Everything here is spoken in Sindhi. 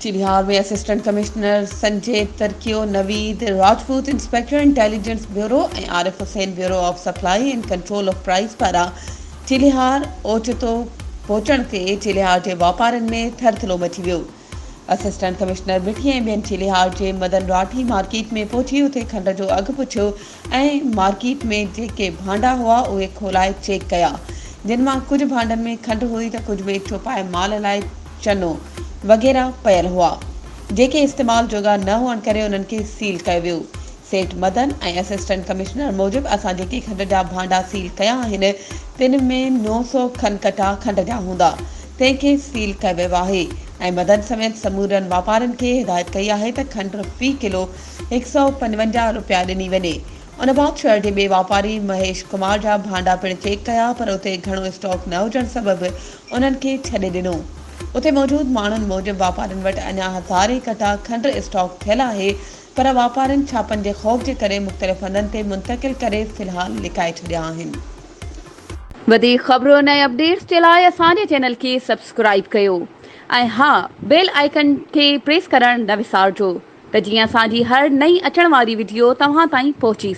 Chelihar ۾ assistant commissioner Sanjay Tarkiyo, Naveed Rajput inspector intelligence bureau ۽ Arif Hussain bureau of supply and control of price پاران چيليهار اوچتو پهچڻ تي چيليهار جي واپارين ۾ ٿرٿلو مچي ويو. اسسٽنٽ ڪمشنر مٺي ۽ ٻين چيليهار جي مدن راٺي مارڪيٽ ۾ پهچي اتي کنڊ جو اگهه پڇيو ۽ مارڪيٽ ۾ جيڪي ڀانڊا هئا اهي کولائي چيڪ ڪيا جن مان ڪجهه ڀانڊن ۾ کنڊ هئي ته ڪجهه ۾ چوپائي مال لاء چنو وغيره پيل هئا، جيڪي استعمال جوڳا نه هئڻ ڪري انهن کي سيل ڪيو ويو. سيٺ مدن ۽ اسسٽنٽ ڪمشنر موجب اسان جيڪي کنڊ جا ڀانڊا سيل ڪيا آهن، تن ۾ 900 کن ڪٽا کنڊ جا هوندا، تنهن کي سيل ڪيو ويو آهي ۽ مدن سميت سمورن واپارين کي هدايت ڪئي آهي ته کنڊ في ڪلو 155 رپيا ڏني وڃي. ان بعد شهر جي ٻئي واپاري مهيش ڪمار جا ڀانڊا پڻ چيڪ ڪيا پر اتي گهڻو اسٽاڪ نه هجڻ سبب انهن کي ڇڏي ڏنو. اتي موجود ماڻهن موجب واپارين وٽ اڃا هزارين ڪٽا کنڊ اسٽاڪ ٿيل آهي پر واپارين ڇاپن جي خوف جي ڪري مختلف هنڌن تي منتقل ڪري في الحال لڪائي ڇڏيا آهن. وڌيڪ خبرن ۽ اپڊيٽس جي لاء اسان جي چينل کي سبسڪرائيب ڪيو ۽ ها بيل آئيڪن کي پريس ڪرڻ نه وسارجو. ته جيئن اسان جي هر نئين اچڻ واري وڊيو توهان تائين پهچي سگهي.